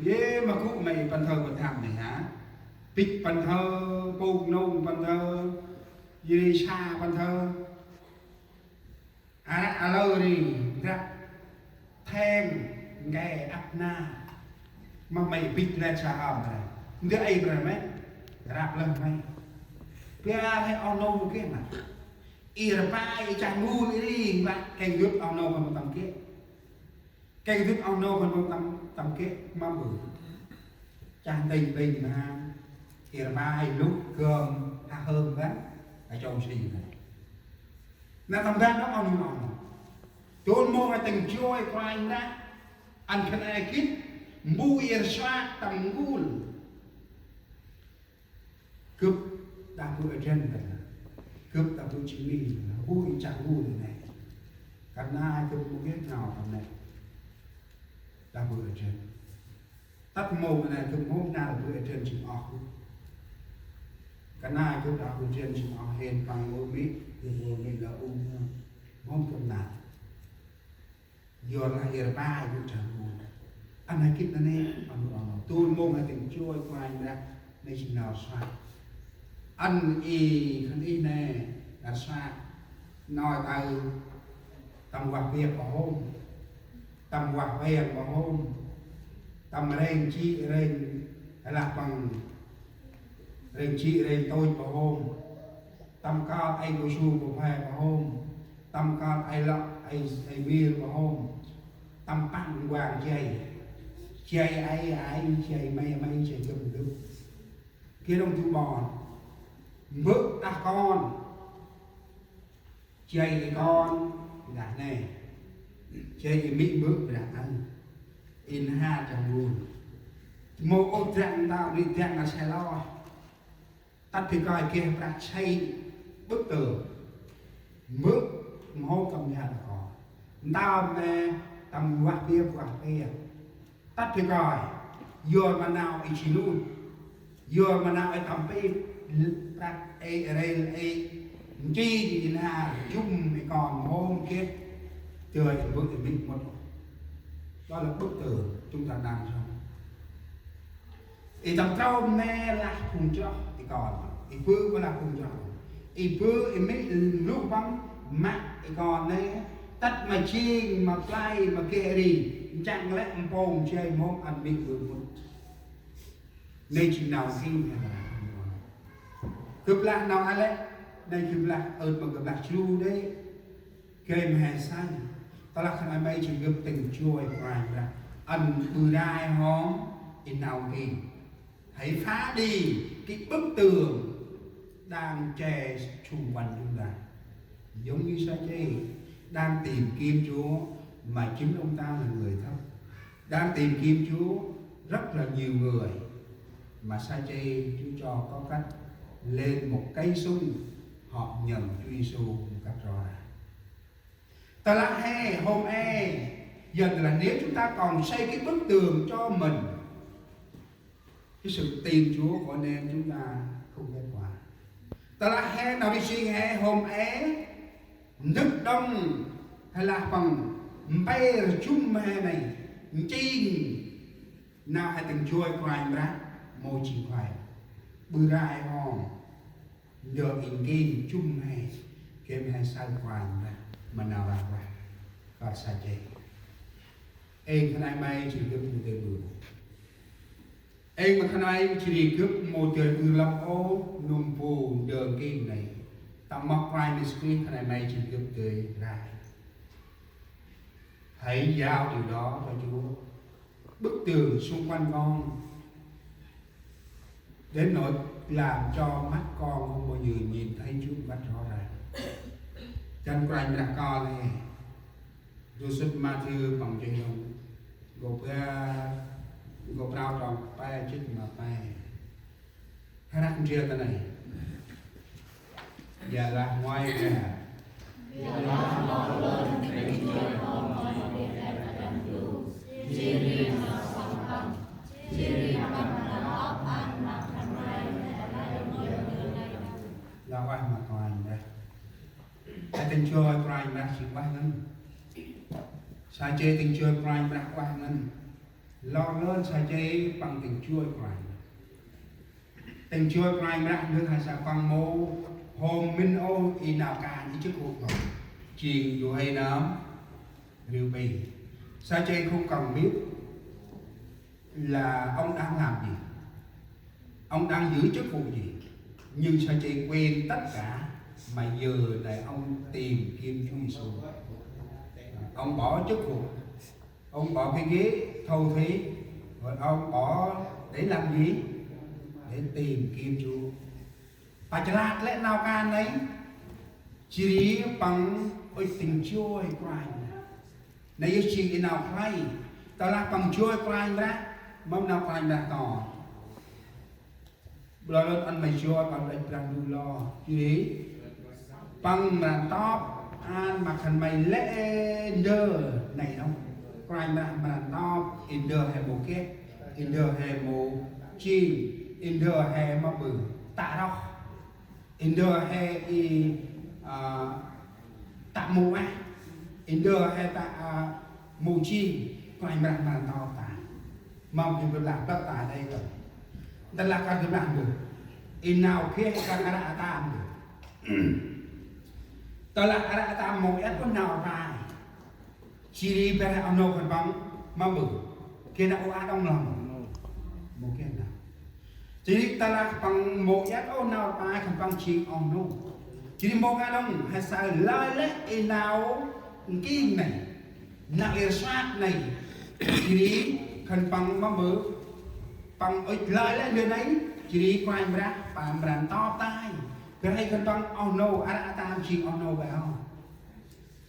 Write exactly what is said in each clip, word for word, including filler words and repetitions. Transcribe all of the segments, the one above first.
Yê ma gŭ may păng thơ păng tham may hă? Bĭch păng thơ, pông nông păng thơ, yê sa păng thơ. Ară alơ ri, drăp theng, nge ăp na. Ma may bĭch lĕ sa hom ri. Ndơ ay bra may. Drăp lĕ may. Pia he oh nô mô geh ma. I rpai i chah ngul i ri, ma keng gâp oh nô khân păng tâm geh. Keng gâp oh nô khân păng tâm, tâm geh, ma bư. Chah ntĭnh ntĭnh ma. I rpai lŭk gơm, ha hơm găn. A chông si găn. Na tâm ban đó oh nô oh nô. Tôn mông a tĭng joi Kôranh Brah. Ăn khân ay gĭt. Mbu i rsuă tâm ngul. Gâp đah bơ̆ adrăn đah. Gâp đah bơ̆ jêng ni đah. Bơ̆ i chah bơ̆ nê. Kăn nai gâp mâu geh nau kăn nê. Đah bơ̆ adrăn. Tât mâu kăn nai gâp mâu nau bơ̆ adrăn jêng oh. Kăn nai gâp đah bơ̆ adrăn jêng oh hên păng mâu mê̆, gâp mâu mê̆ lơ ung. Mâu gâp nai. Yor lah i rpai gŭ chah ngul. Ăn he gĭt nanê̆, ăn, ăn, tŭn mông he tĭng joi Kôranh Brah, nê jêng nau rsuă. Ăn i khân ih nê, nau rsuă. Nau tơ, tâm wah biăp pă hôm. Tâm wah biăp pă hôm. Tâm rêng jê̆ rêng, lah păng rêng jê̆ rêng tôch pă hôm. Tâm kơt ay bu su bu phe pă hôm. Tâm kơt ay lŏ, ay, ay mir pă hôm. Tâm păng quang jay. Jay ay, ay, jay may, may, jay gâp gâp. Geh đŏng du ƀon. Mbơ̆ đah kon. Jay i kon, đah nê. Jay i mê̆ mbơ̆, đah ăn. I nhar chah ngul. Mâu ôh drăng ntơm ri drăng a sai lo. Tât bơh kơi geh prăk say bức tường. Mbơ̆ mâu tâm nhar đah kon. Ntơm nê tâm wah biăp wah biăp. Tât bơh kơi. Yor ma nau i jê̆ nut. Yor ma nau i tâm pit. Prăk ê rêl ê. Nching i nhar jŭm i kon mâu geh. Dơi i mbơ̆ i mê̆ mŭt. Đó là bức tường chúng ta đang sống. I tâm trôm nê lah phung chroh i kon. I bơ̆ bơh lah phung chroh. I bơ̆ i mê̆ luh păng mă i kon nê. Tât ma jêng, ma play, ma geh ri. Nchăng lĕ mpông jay mông ăn mê̆ bơ̆ mŭt. Nê jêng nau nsing. Gâp lah nau a lĕ. Nê gâp lah ơt ma gâp lah jru đê. Gay ma he sanh. Tơlah khân ay may jêng gâp tĭng joi Kôranh Brah. Ăn ƀư rai hŏm i nau nsing. Hãy phá đi cái bức tường đang che xung quanh chúng ta. Giống như Sa-chê đang tìm kiếm Chúa mà chính ông ta là người thấp. Đang tìm kiếm Chúa rất là nhiều người. Mà Sa-chê Chúa cho có cách lên một cái xung, họ nhận Chúa Giêsu một cách rõ ràng. Tơlah he hôm e, giờ là nếu chúng ta còn xây cái bức tường cho mình, cái sự tin Chúa của anh em chúng ta không kết quả. Tơlah he nau ri sing he hôm e, ndâk đŏng he lah păng mpe rjŭm he nây, nching nau he tĭng joi Kôranh Brah mâu jêng khoai. Ƀư rai hŏm. Ndơ êng geh jŭm he, geh he saơ Kôranh Brah, ma nau rah vah, kơt Sa-chê. Êng khân ay may jêng gâp mâu dơi ƀư. Êng ma khân ay may jêng gâp mâu dơi ƀư lăp ôh, nâm bu ndơ êng geh nây. Tâm mâp Kôranh Yêsu Krist khân ay may jêng gâp dơi rai. Hãy giao điều đó cho Chúa. Bức tường xung quanh con đến nỗi làm cho mắt con không bao giờ nhìn thấy Chúa một cách rõ ràng. Chăn Kôranh Brah kơl he. Du sŭt Mathiơ păng jêng đŏng. Gô ba, gô prao trong pe jê̆t ma pe. Hrăk ndrel ta nây. Ƀiălah ngoai ƀiă. Lah ueh ma Kôranh Brah. He tĭng joi Kôranh Brah jêng ueh ngăn. Sa-chê tĭng joi Kôranh Brah ueh ngăn. Lor lơn Sachê păng tĭng joi Kôranh. Tĭng joi Kôranh Brah, nơh he say păng mâu hôm mĭn ôh i nau kan i chức vụ păng, jêng du huê nơm riu pi. Sachê không cần biết là ông đang làm gì, ông đang giữ chức vụ gì, nhưng Sachê quên tất cả mà giờ này ông tìm kiếm Chúa Giêsu. Ông bỏ chức vụ, ông bỏ cái ghế thâu thế, rồi ông bỏ để làm gì? Để tìm kiếm Chúa. Pachlat lĕ nau kan nây, jêh ri păng ŭch tĭng joi Kôranh. Nây yơh jêng i nau khlay. Tơlah păng joi Kôranh Brah, mâm nau Kôranh Brah ton. Blau lơn ăn may joi, păng lĕ Brah Ndu lo. Jêh ri păng mra ntop ăn ma khân may lĕ ndơ nây nơh. Kôranh Brah mra ntop i ndơ he mâu geh, i ndơ he mâu jêng, i ndơ he mâu ƀư tă roh, i ndơ he i, a, tă mâu ueh, i ndơ he tă, a, mâu jêng. Kôranh Brah mra ntop ta. Mâm geh bơh lah plơ̆ ta đê kơt. Tơlah kơt geh bơh lah ndơ, i nau geh kơt ară atam ndơ. Tơlah ară atam mâu iăt ôh nau rpai, jêh ri bơh oh nô khân păng mâm ƀư? Geh nau ŭch a đŏng lah mâu? Mâu geh nau. Jêh ri tơlah păng mâu iăt ôh nau rpai khân păng jêng oh nô. Jêh ri mâu geh đŏng, he say lơi lĕ i nau nking nây, nau iăt săk nây. Jêh ri khân păng mâm ƀư? Păng ŭch lơi lĕ ndơ nây. Jêh ri Kôranh Brah păng mra ntop tay. Gay khân păng oh nô, ară atam jêng oh nô bơh ơm.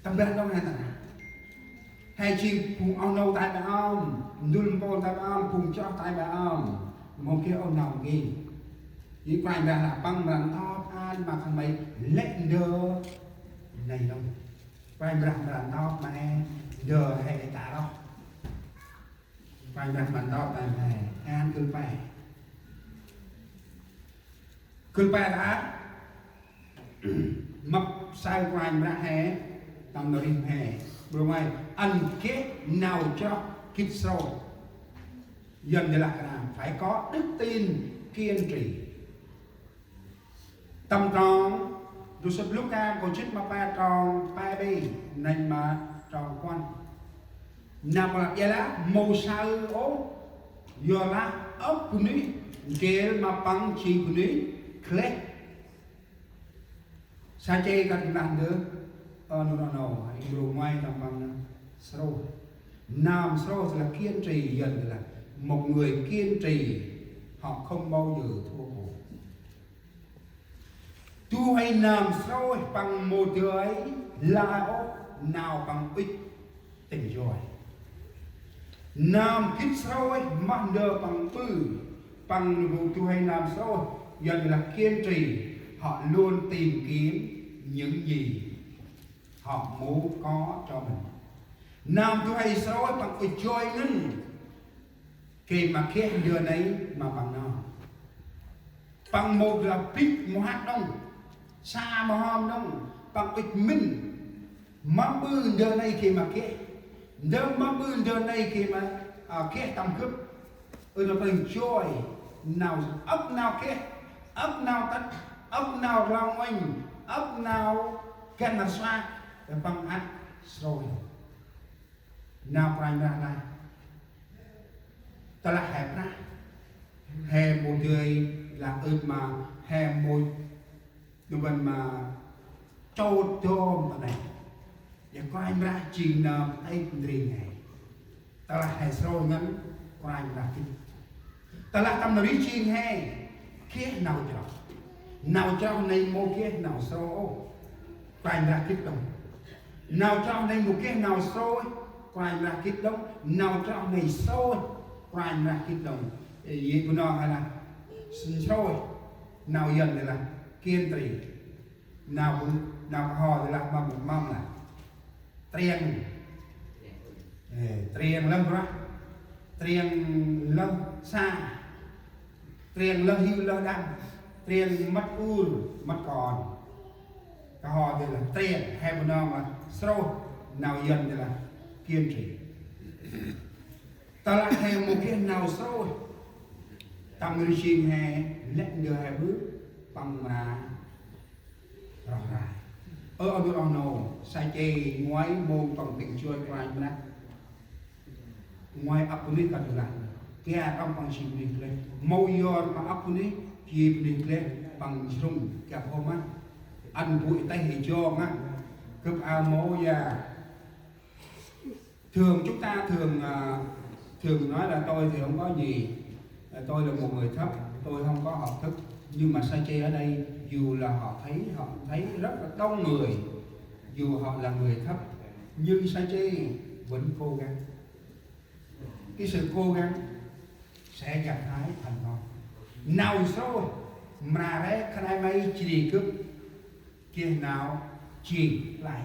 Tâm ban đŏng he ta nơh. He jêng phung oh nô tay bơh ơm, ndŭl mpôl tay bơh ơm, phung chroh tay bơh ơm. Mâu geh ôh nau nking. Jêh ri Kôranh Brah lah păng mra ntop ăn ma khân may lĕ ndơ nây đŏng. Kôranh Brah mra ntop ma he ndơ he tă roh. Kôranh Brah mra ntop tay ma he, ăn kơl pe. Kơl pe ta, mâp say Kôranh Brah he, tâm nau rêh he. Bro ngai, ăn geh nau chroh gĭt srôih. Yuăn dơi lah kơnam, phải có đức tin kiên trì. Tâm trong, du sŭt Luka, kô̆ jât ma pe trong pe ƀư, nây ma trong puăn. Nau păng lah, ƀiălah mâu say ôh, yorlah âk bunuyh ntil ma păng jêng bunuyh gleh. Sachê kơt geh bơh lah ndơ, ơ, nô, nô, nô, i bro ngoai tâm păng nơh, srôih. Nơm srôih là kiên trì, Yuăn là một người kiên trì, họ không bao giờ thua cuộc. Du huê nơm srôih păng mâu dơi lah ôh nau păng ŭch tĭng joi. Nơm gĭt srôih moh ndơ păng ƀư, păng nơh, du huê nơm srôih, Yuăn là kiên trì, họ luôn tìm kiếm những gì họ mâu có cho mình. Nơm du huê srôih păng ŭch joi ngăn gay ma geh ndơ nây ma păng nơh. Păng mâu lah bĭch mâu hăt đŏng, sa mâu hom đŏng, păng ŭch mĭn mâm ƀư ndơ nây gay ma geh. Ndơ mâm ƀư ndơ nây gay ma, a, geh tâm gâp. Ơ, nơh păng joi nau, âk nau geh, âk nau tât, âk nau rlong uănh, âk nau găn rsa, păng ăt srôih. Nau Kôranh Brah lah, tơlah he prăh, he mâu dơi lah ơt ma, he mâu nơh bân ma chôt dôm ta nây. Yơn Kôranh Brah jêng nơm êp ndrel he. Tơlah he srôih ngăn, Kôranh Brah gĭt. Tơlah tâm nau rêh jêng he geh nau chroh. Nau chroh nây mâu geh nau srôih ôh, Kôranh Brah gĭt đŏng. Nau chroh nây mâu geh nau srôih, Kôranh Brah gĭt đŏng. Nau chroh nây srôih, Kôranh Brah gĭt đŏng. Ê, yơn Bunong lah srôih, nau Yuăn lah kiên trì. Nau Bun-, nau Kơho lah mâm, mâm lah. Triêng. Ê, triêng lơh brah. Triêng lơh sa. Triêng lơh hiu lơh đăm. Triêng mât ur, mât kon. Kơho dơi lah triêng, he Bunong lah srôih, nau Yuăn dơi lah kiên trì. Tơlah he mâu geh nau srôih tâm rêh jêng he, lĕ ndơ he ƀư păng mra roh rai. Ơ oh nô, oh nô, Sachê ngoai mông păng tĭng joi Kôranh Brah. Ngoai ăp bunuyh kơt lah. Geh tâm păng jêng bunuyh gleh. Mâu yor ma ăp bunuyh, jêh bunuyh gleh păng jrŭng gâp hôm ah. Ăn bu i têh i jong ah. Gâp a mâu ya. Thường chúng ta thường, à, thường nói là tôi thì không có gì, à, tôi là một người thấp, tôi không có học thức. Nhưng mà Sachê ở đây, dù là họ thấy, họ thấy rất là đông người, dù họ là người thấp, nhưng Sachê vẫn cố gắng. Cái sự cố gắng sẽ gặt hái thành công. Nau srôih mra rêh khân ay may jêh ri gâp geh nau jêng play.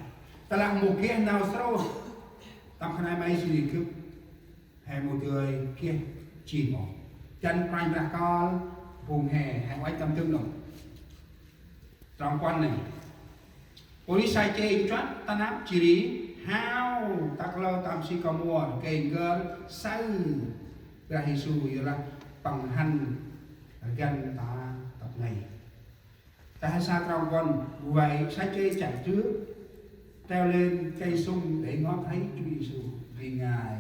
Tơlah mâu geh nau srôih tâm khân ay may jêh ri gâp, he mâu dơi geh jêng ôh. Dăn Kôranh Brah kơl phung he, he uănh tâm dâng đŏng. Trong puăn nây. Pôri Sachê nchuăt ta năp jêh ri hao ta kalơ tâm si kômôr, gay n'gơr saơ Brah Yêsu, yorlah păng hăn rgăn ta tât nây. Ta he sa trong puăn, vậy Sachê chạy trước, trèo lên cây sung để ngó thấy Chúa Giêsu, vì Ngài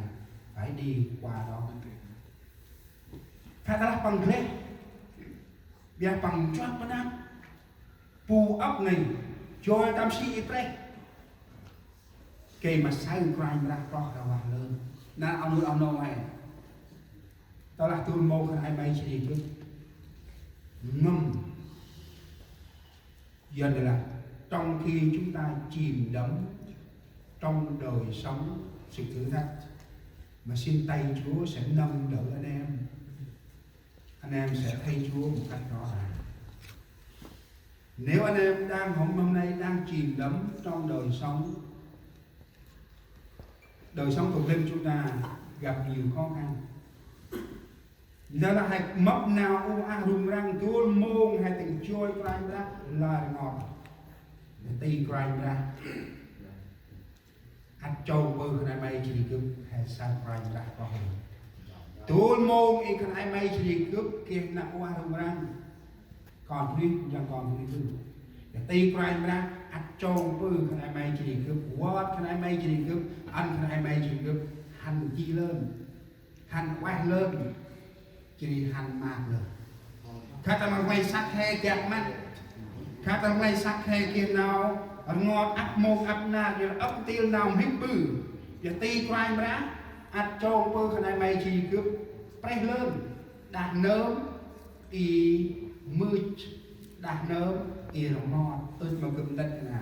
phải đi qua đó. Khă tơlah păng gleh, biăh păng nchuăt ma năp, bu ăp nây, joi tâm si i prêh. Gay ma saơ Kôranh Brah kloh rah vah lơn. Nau oh nô, oh nô he. Tơlah dôl mông khân ay may jêh ri gâp ngâm. Dăn lah, trong khi chúng ta chìm đắm trong đời sống sự thử thách, mà xin tay Chúa sẽ nâng đỡ anh em. Anh em sẽ thấy Chúa một cách rõ ràng. Nếu anh em đang hôm, hôm nay đang chìm đắm trong đời sống, đời sống thuộc linh chúng ta gặp nhiều khó khăn. Ndơ lah he mâp nau uh ah rŭng răng, dôl mông he tĭng joi Kôranh Brah lơi rngot. He tĭng Kôranh Brah. Ăt chông ƀư khân ay may jêh ri gâp, he saơ Kôranh Brah kloh lơn. Dôl mông i khân ay may jêh ri gâp geh nau ueh rŭng răng. Kon bunuyh, njrăng kon bunuyh ƀư. He tĭng Kôranh Brah, ăt chông ƀư khân ay may jêh ri gâp, văt khân ay may jêh ri gâp, ăn khân ay may jêh ri gâp hăn ji lơn. Hăn ueh lơn, jêh ri hăn maak lơn. Khă tâm rnglay Sachê he dak măt. Khă tâm rnglay Sachê he geh nau rngot ăp mông ăp nar, yor ăp ntil nau mhĭk ƀư. Yor ti Kôranh Brah ăt chông ƀư khân ay may jêh ri gâp prêh lơn. Đah nơm i mưch, đah nơm i rmot, ŭch ma gâp ndât kơt nđa.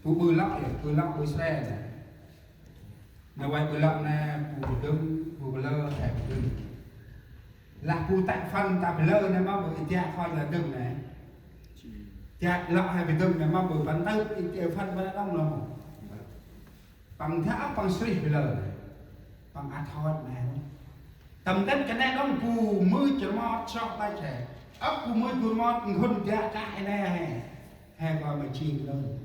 Bu ƀư lŏ, ƀư lŏ ƀư sre nê. Nê vay ƀư lŏ nê, bu dâng, bu blơ, he bu dâng. Lah bu tă phân tă blơ nê mâm bu i dak khoi lah dâng nê. Dak lŏ he bu dâng nê mâm bu păng tơp i dak phân păng đŏng lŏ. Păng dak păng srih blơ nê. Păng ăt hoi nê. Tâm tât kơt nê đŏng bu mưch rmot sroh tay che. Ăp bu mưch bu rmot nkhŭn dak kah i nê he. He koi ma jêng lơn.